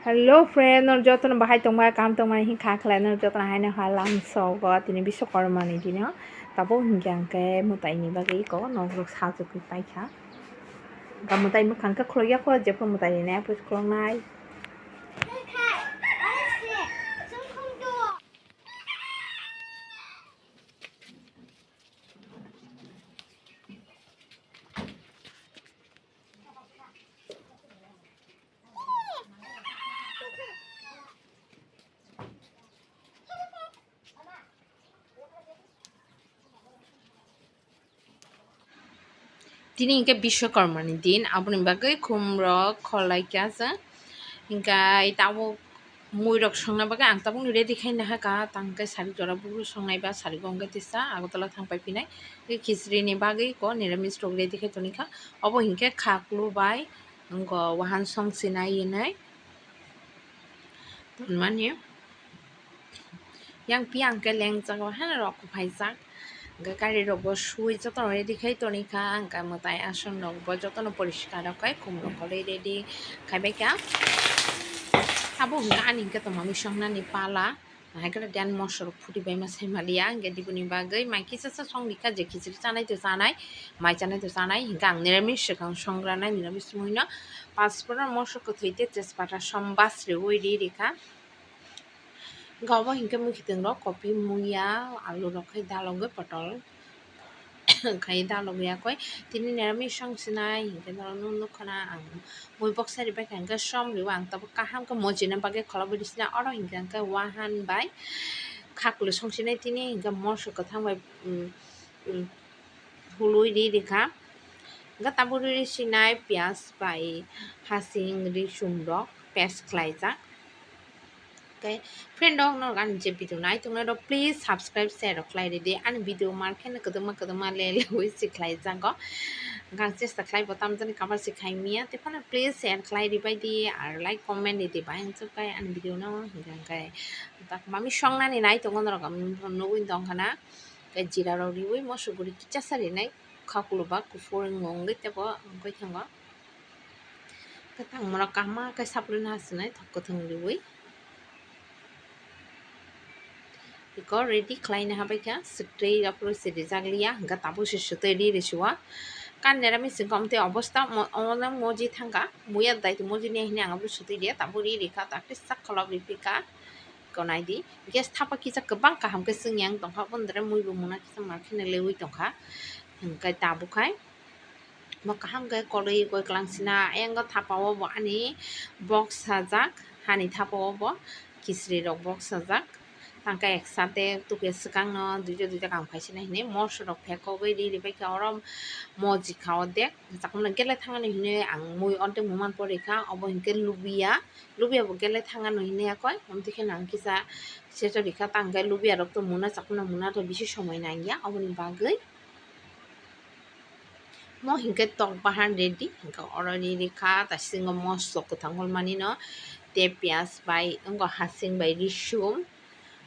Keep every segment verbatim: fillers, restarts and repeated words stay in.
Hello friend, nor jotono bahai tongma, kaham tongma hinkha khlai, nor jotono haino ha lamsogo tini Biswakarma ni dino. Tabuk hinkhe ang khe mwtai ni bagwi ko nok rok sajagwi paikha. Ga mwtai mwkhang khe khulok ya kho, jephru mwtai ni nai aphuh khulok nai. Tini hinkhe Biswakarma ni din, aboni bagwi khum rok khorlai kha se. Hinkhe tabuk mui rok songna bagwi ang tabuk ni ready khai nahaka, tang khe sari jora buphuru songnai ba sari gong khe tisa Agartala thang pai phinai. Tei khichiri ni bagwi ko niramis rok ready khai toni kha. Obo hinkhe khaklu bai wngkha wahan song sinai hinwi. Tonmani yang piyang khe lengjak o heno rok kuphaijak. Hwnkhe gari rok bo sui jotono ready khai toni kha, hwnkhe mwtai ason rok bo jotono poriskar rok khai khum rok khorwi ready khai bai kha. Abo hwnkhe ani hwnkhe tongma mui songnani pala, hai khe dan moso rok phuti bai ma sai maliya, hwnkhe diboni bagwi mai kisa sa song rikha je khichiri chanai to chanai, mai chanai to chanai, hwnkhe ang niramis swkang songranai niramis muino pasphora moso kwthwi tei tejpata som bas riwi ri rikha. Hwnkhe obo hinkhe mwkhitwng rok kopi muya alu rok khai dalogwi potol khai dalogwi yakoi tini niramis song sinai hinkhe norok nukha na ang mui boksa ribai kha hinkhe som riwi ang tabuk kaham khe mojina bagwi kholobwi ri sinai oro hinkhe ang khe wahan bai khaklu song sinai tini hinkhe moso kwthang bai. Hului ri rikha. Hwnkhe tabuk ri sinai piyaj bai hasing risum rok paste khlaijak. Hwnkhe friend rok norok ani je video nai tongnai rok please subscribe share rok khlai ridi. Ani video mar khe kwdwma kwdwma le lewi si khlai jago. Hwnkhe ang chesta khlai bo tamjani cover si khai miya. Tephano please share khlai ribai di ar like comment ridi bai hwnjak bai ani video no hwnkhe hwnkhe tak mami songnani nai tongo norok nugwi tongkha na. Tei jira rok riwi moso guri kichasa rinai khakulu ba kuphur wngwi tebo wngwi thango. Tei tangmano kahma khe saplui no hasinai thok kwthwng riwi. Iko ready khlaina habai kha swtwi aphuru se rijak liya hwnkhe tabuk se swtwi ri risuo. Kan nera mising kom tei obosta omo moji thangkha muya dai moji ni hini ang aphuru swtwi riya tabuk ri rikha takhe sak kholop ripikha. Ko naidi gas thapa kisa kwbang kaham khe chwng yang tongkha, bondre mui bo muna kisa mar kheno lewi tongkha. Hwnkhe tabuk khai bo kaham khe kwrwi goi kwlang sina, ayang thapa o bo ani box sajak, hani thapa o bo kisri rok box sajak. Tangkhe eksate tuke swkang no duita duita kaham khai sina hinwi moso rok phekogwi ri ri bai kha oro moji kha o dek. Chakmano gele thangani hinwi ang mui ordek muman pori kha, obo hinkhe lubia, lubia bo gele thangano hinwi yakoi, amtwi kheno ang kisa secho rikha, tangkhe lubia rok to muna chakmano muna to bisi somoi nangya, oboni bagwi mo hinkhe tok bahan ready, hinkhe oro ri rikha, ta singo moso kwthang holmani no, tei piyaj bai, wngkha hasing bai risum.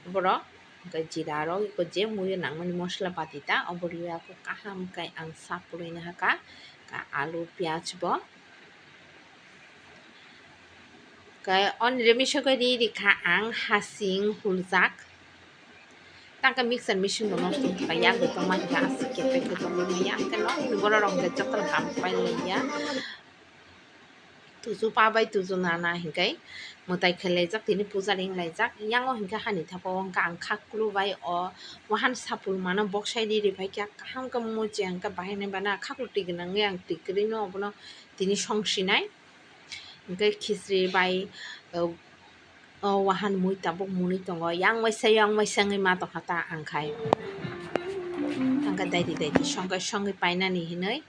Borok hwnkhe jira rok eko je muiyo nangmani mosola pati ta obo riwi kaham khe ang sa pulwi nahaka alu piyaj bo. Khe oni remi sogwi ri rikha ang hasing huljak tangkhe mixer machine bo nosto wngkha yak bo tongma hinkhe aswk khe pack khe tongwi manya hwnkhe nokni borok rok hwnkhe jotono kam pai laiya. Tuju pa bai tuju nana hinkai mwtai khe laijak tini puja ring laijak. Yang o hinkhe hani thapa o hinkhe ang kha kulu bai o wahan sapul mano boksai ri ri pai kha kaham khe muchi ang khe bahai nai bana khaklu twi gwnang ang twi kwrwi no obono tini song sinai. Hinkhe khichri bai o wahan mui tabuk mwnwi tongo yang waisa yang waisa wngwi ma tongkha ta ang khai. Ang khe daidi daidi songwi songwi painani hinwi.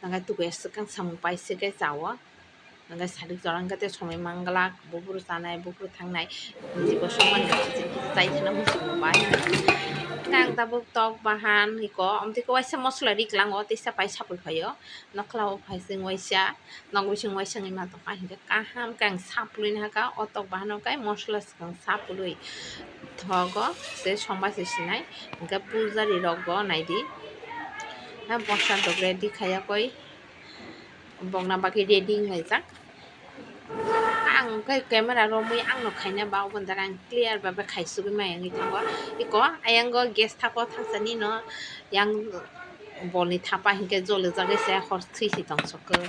Nangkhe tukuya swkang samung pai se khe chao. Nangkhe sadik jora wngkhe tei somoi manglak, buphuru chanai, buphuru thangnai. Tei bo somani chai thana muchungo bai. Khe ang tabuk tok bahan iko, amtwi khe waisa mosola ri klango, teisa pai sapul phaio. Nokla o phaising waisa, nok bising waisa wngwi ma tongkha hinkhe kaham khe ang sapului nahaka, o tok bahano khe mosola swkang sapului thogo, tei songbai se sinai. Hinkhe pujari rok bo naidi. Ha bwsa rok ready khaiya koi. Bokna bagwi ready wnglaijak. Ang khe camera romwi ang no khaina ba, oboni dara ang clear ba bai khai sugwi maya wngwi thango. Iko ayang go gas thapa thangsani no yang bolni thapa hinkhe jolijagwi se hor thwi si tong sokho.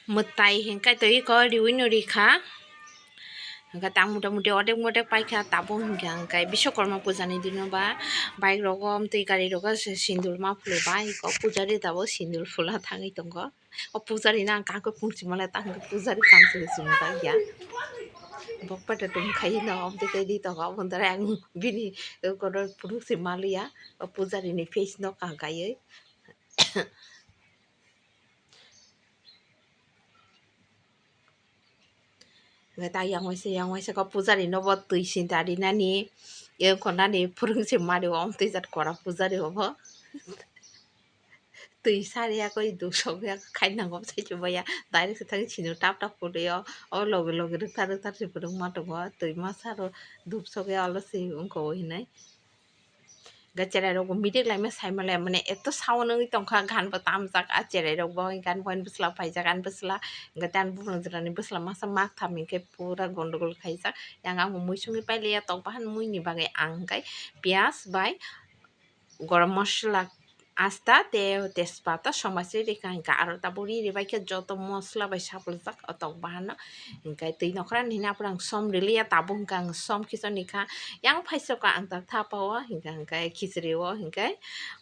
Mwtai hinkhe twi ko riwi no rikha. Hinkhe tang mota moti odek modek paikha tabuk hinkhe hinkhe Biswakarma puja ni dino ba bike rogo amtwi gari rogo se sindur ma phulwi ba iko pujari tabuk sindur phula thangwi tongo. O pujari no ang kakhe pungsi male tang pujari kamchwlwi chumjak ya. Bok pata tum khai no amtwi tei di tongo aboni dara ang bini kotor pungsi maliya o pujari ni face no kaham kaiwi. Hwnkhe ta yang waisa yang waisa khe pujari no bo twi sinta rinani, wngkha nani phwrwng se mari o amtwi jat kora pujari obo. Twi sariya koi dusok ya khai nango sai chubaia direct se thang sino tap tap kotoi o, o loge loge rwkthar rwkthar se phwrwng ma tongo twi masa ro dupsok ya olo se wngkha o hinui. Ga cherai rok bo midik lai ma sai ma lai mane eto sound wngwi tongkha gan bo tamjak a cherai rok bo gan bo ani bwsla paijak ani bwsla hwnkhe tei ani buphang jora ni bwsla masa mak tham hinkhe pura gondogol khaijak yang ang bo mui songwi pailiya tok bahan mui ni bagwi ang hwnkhe piyaj bai gorom mosola asta tei tejpata somai se rikha hwnkhe aro tabuk ri ribaikhe joto mosola bai sapljak o tok bahan no. Hinkhe twi nokra ni hwnwi aphuru ang som riliya tabuk hwnkhe ang som khichon ni kha yang phaisokha ang ta thapa o hinkhe hinkhe khichiri o hinkhe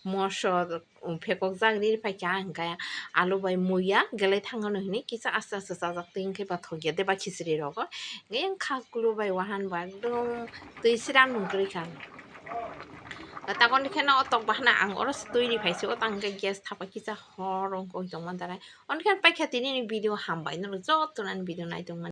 moso phekok jak ri phaikha hinkhe alu bai muiya gelai thangmano hinwi kisa aste aste chajak twi hinkhe ba thokya de ba khichiri rogo hinkhe yang kha kulu bai wahan bo ekdom twi sram nung kwrwi kha. Takoni kheno o tok bahana ang oro se twi ri phaisi o tang hinkhe gas thapa kisa hor wngkha tongma darai. Onikhe paikha tini ni video hambai norok joto nani video naitongmani.